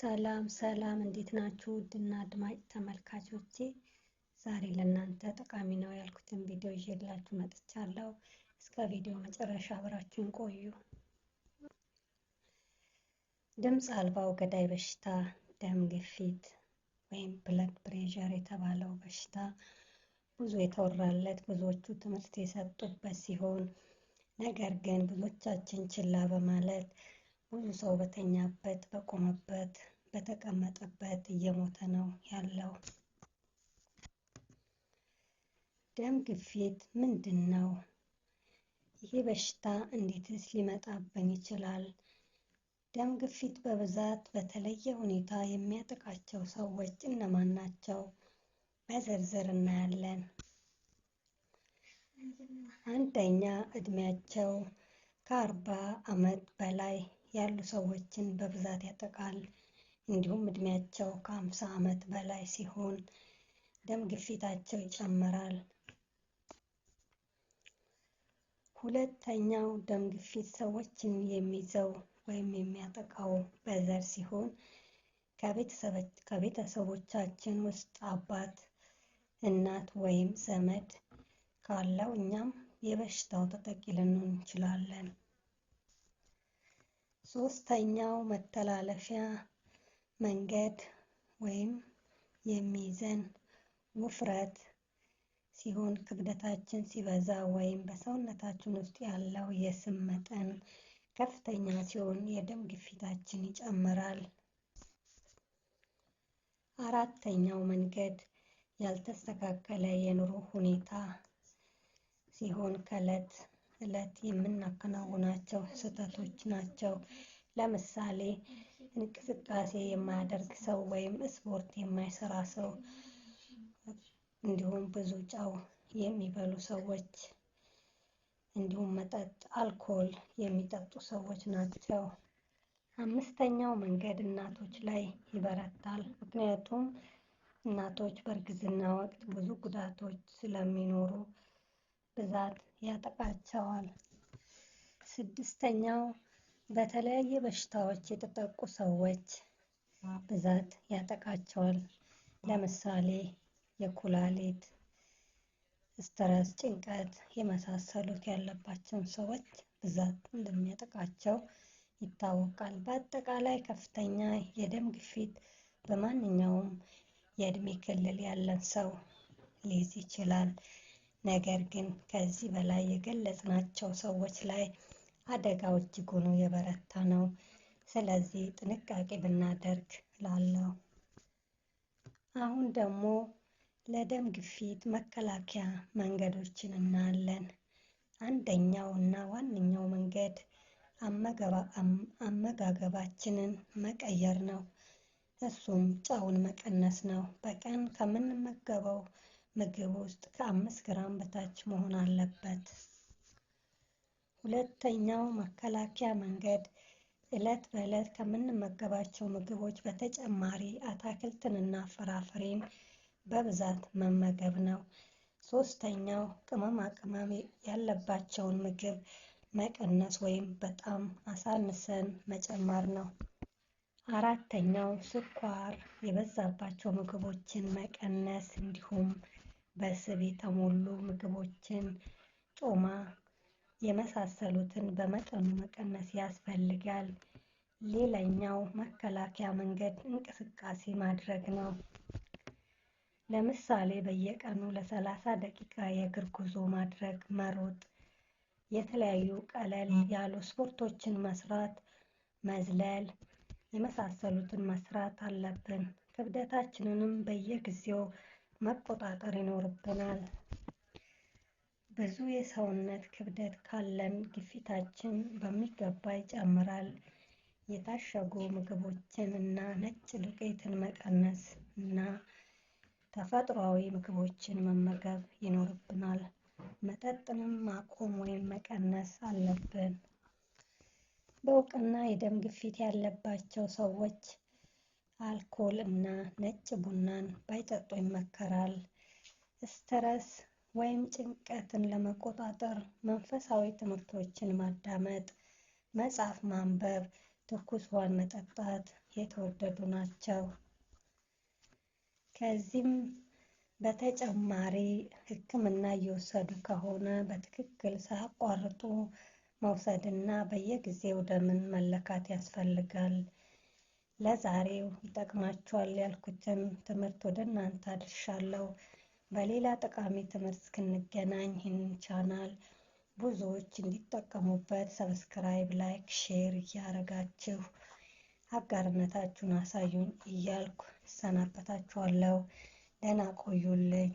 ሰላም ሰላም፣ እንዴት ናችሁ? ውድና አድማጭ ተመልካቾቼ፣ ዛሬ ለእናንተ ጠቃሚ ነው ያልኩትን ቪዲዮ ይዤላችሁ መጥቻለሁ። እስከ ቪዲዮ መጨረሻ አብራችሁን ቆዩ። ድምፅ አልባው ገዳይ በሽታ ደም ግፊት ወይም blood pressure የተባለው በሽታ ብዙ የተወራለት፣ ብዙዎቹ ትምህርት የሰጡበት ሲሆን፣ ነገር ግን ብዙዎቻችን ችላ በማለት ብዙ ሰው በተኛበት፣ በቆመበት፣ በተቀመጠበት እየሞተ ነው ያለው። ደም ግፊት ምንድን ነው? ይሄ በሽታ እንዴትስ ሊመጣብን ይችላል? ደም ግፊት በብዛት በተለየ ሁኔታ የሚያጠቃቸው ሰዎች እነማን ናቸው? በዝርዝር እናያለን። አንደኛ፣ እድሜያቸው ከ40 ዓመት በላይ ያሉ ሰዎችን በብዛት ያጠቃል። እንዲሁም እድሜያቸው ከ50 ዓመት በላይ ሲሆን ደም ግፊታቸው ይጨምራል። ሁለተኛው፣ ደም ግፊት ሰዎችን የሚይዘው ወይም የሚያጠቃው በዘር ሲሆን፣ ከቤተሰቦቻችን ውስጥ አባት፣ እናት ወይም ዘመድ ካለው እኛም የበሽታው ተጠቂ ልንሆን እንችላለን። ሶስተኛው መተላለፊያ መንገድ ወይም የሚይዘን ውፍረት ሲሆን፣ ክብደታችን ሲበዛ ወይም በሰውነታችን ውስጥ ያለው የስብ መጠን ከፍተኛ ሲሆን የደም ግፊታችን ይጨምራል። አራተኛው መንገድ ያልተስተካከለ የኑሮ ሁኔታ ሲሆን፣ ከዕለት ዕለት የምናከናውናቸው ስህተቶች ናቸው። ለምሳሌ እንቅስቃሴ የማያደርግ ሰው ወይም ስፖርት የማይሰራ ሰው፣ እንዲሁም ብዙ ጨው የሚበሉ ሰዎች፣ እንዲሁም መጠጥ አልኮል የሚጠጡ ሰዎች ናቸው። አምስተኛው መንገድ እናቶች ላይ ይበረታል። ምክንያቱም እናቶች በእርግዝና ወቅት ብዙ ጉዳቶች ስለሚኖሩ ብዛት ያጠቃቸዋል። ስድስተኛው፣ በተለያየ በሽታዎች የተጠቁ ሰዎች ብዛት ያጠቃቸዋል። ለምሳሌ የኩላሊት፣ stress፣ ጭንቀት የመሳሰሉት ያለባቸውን ሰዎች ብዛት እንደሚያጠቃቸው ይታወቃል። በአጠቃላይ ከፍተኛ የደም ግፊት በማንኛውም የእድሜ ክልል ያለን ሰው ሊይዝ ይችላል። ነገር ግን ከዚህ በላይ የገለጽናቸው ሰዎች ላይ አደጋው እጅጉን የበረታ ነው። ስለዚህ ጥንቃቄ ብናደርግ እላለሁ። አሁን ደግሞ ለደም ግፊት መከላከያ መንገዶችን እናያለን። አንደኛው እና ዋነኛው መንገድ አመጋገባችንን መቀየር ነው። እሱም ጨውን መቀነስ ነው። በቀን ከምንመገበው ምግብ ውስጥ ከ5 ግራም በታች መሆን አለበት። ሁለተኛው መከላከያ መንገድ ዕለት በዕለት ከምንመገባቸው ምግቦች በተጨማሪ አትክልትንና ፍራፍሬን በብዛት መመገብ ነው። ሶስተኛው፣ ቅመማ ቅመም ያለባቸውን ምግብ መቀነስ ወይም በጣም አሳንሰን መጨመር ነው። አራተኛው፣ ስኳር የበዛባቸው ምግቦችን መቀነስ፣ እንዲሁም በስብ የተሞሉ ምግቦችን፣ ጮማ የመሳሰሉትን በመጠኑ መቀነስ ያስፈልጋል። ሌላኛው መከላከያ መንገድ እንቅስቃሴ ማድረግ ነው። ለምሳሌ በየቀኑ ለ30 ደቂቃ የእግር ጉዞ ማድረግ፣ መሮጥ፣ የተለያዩ ቀለል ያሉ ስፖርቶችን መስራት፣ መዝለል የመሳሰሉትን መስራት አለብን። ክብደታችንንም በየጊዜው መቆጣጠር ይኖርብናል። ብዙ የሰውነት ክብደት ካለን ግፊታችን በሚገባ ይጨምራል። የታሸጉ ምግቦችን እና ነጭ ዱቄትን መቀነስ እና ተፈጥሯዊ ምግቦችን መመገብ ይኖርብናል። መጠጥንም ማቆም ወይም መቀነስ አለብን። በእውቅና የደም ግፊት ያለባቸው ሰዎች አልኮል እና ነጭ ቡናን ባይጠጡ ይመከራል። Stress ወይም ጭንቀትን ለመቆጣጠር መንፈሳዊ ትምህርቶችን ማዳመጥ፣ መጽሐፍ ማንበብ፣ ትኩስ ውሃን መጠጣት የተወደዱ ናቸው። ከዚህም በተጨማሪ ሕክምና እየወሰዱ ከሆነ በትክክል ሳያቋርጡ መውሰድና በየጊዜው ደምን መለካት ያስፈልጋል። ለዛሬው ይጠቅማችኋል ያልኩትን ትምህርት ወደ እናንተ አድርሻለሁ። በሌላ ጠቃሚ ትምህርት እስክንገናኝ ይህንን ቻናል ብዙዎች እንዲጠቀሙበት subscribe፣ like፣ share እያደረጋችሁ አጋርነታችሁን አሳዩኝ እያልኩ እሰናበታችኋለሁ። ደህና ቆዩልኝ።